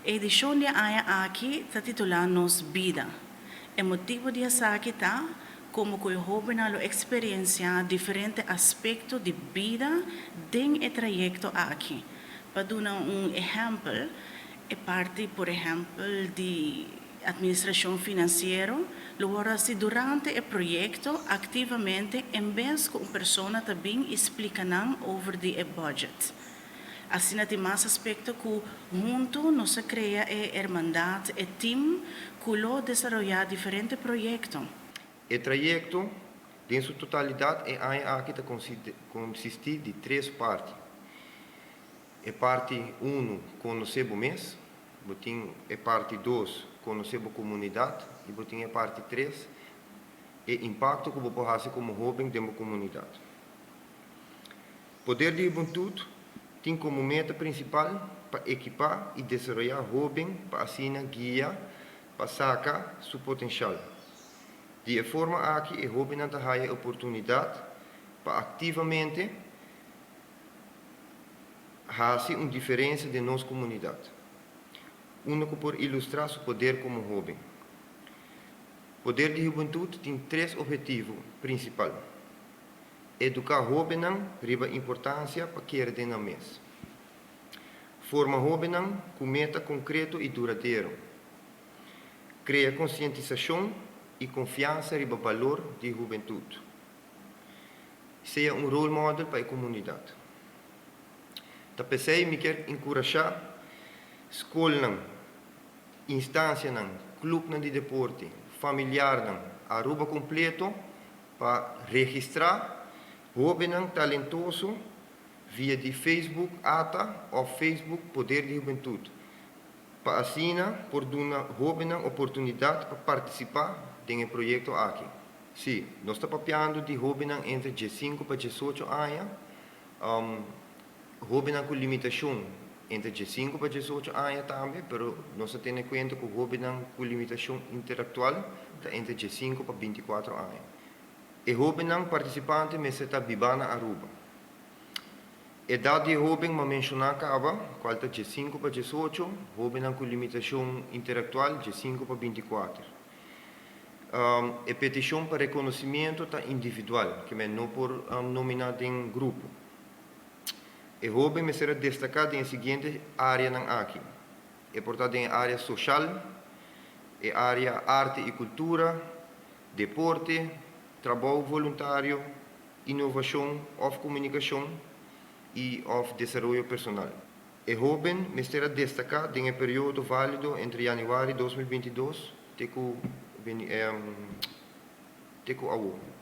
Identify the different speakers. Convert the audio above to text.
Speaker 1: E edicion di e aña aki ta titula Nos Bida. E motibo di esaki ta como cu e hobennan lo experiencia diferente aspecto di bida den e trayecto aki. Pa duna un ehempel, e parti por ehempel di administracion financiero lo wordo haci durante e proyecto activamente en bes cu un persona ta bin y splica nan over di e budget. Asina tin mas aspecto cu hunto nos a crea e hermandad, e team cu lo desaroya diferente proyecto.
Speaker 2: E trayecto den su totalidad e aña aki ta consisti di tres parti. E parti 1, conoce bo mes, bo tin e parti 2, conoce bo comunidad, y bo tin e parti 3, e impacto cu bo por haci como hoben den bo comunidad. Poder di Hubentud tin como meta principal pa ekipa y desaroya hoben pa asina guia pa saca su potencial. Di e forma aki e hobennan ta haya oportunidad pa activamente haci un diferencia den nos comunidad. Uno cu por ilustra su poder como hoben. Poder di Hubentud tin tres obhetivo principal. Educa hobennan riba importancia pa kere den nan mes. Forma hobennan cu meta concreto y duradero. Crea concientisacion y confiansa riba balor di hubentud. Sea un role model pa e comunidad. Ta pesey mi kier encurasha scolnan, instancianan, clubnan di deporte, familiarnan, Aruba completo pa registra hobennan talentoso via di Facebook ATA of Facebook Poder di Hubentud pa asina por duna hobennan oportunidad pa participa den e proyecto aki. Si, nos ta papiando di hobennan entre 15 pa 18 aña, hobennan cu limitacion entre 15 pa 18 aña tambe, pero nos ta tene cuenta cu hobennan cu limitacion intelectual ta entre 15 pa 24 aña. E hobennan participante mester ta biba na Aruba. Edad di hoben m'a menciona caba, cual ta 15 pa 18, hobennan cu limitacion intelectual 15 pa 24. E peticion pa reconocimento ta individual, kiermen no por nomina den grupo. E hoben mester destaca den e siguiente areanan aki. E por ta den area social, e area arte y cultura, deporte, trabou voluntario, innovacion of comunicacion y of desaroyo personal. E hoben mester destaca den e periodo valido entre januari 2022 te cu awo.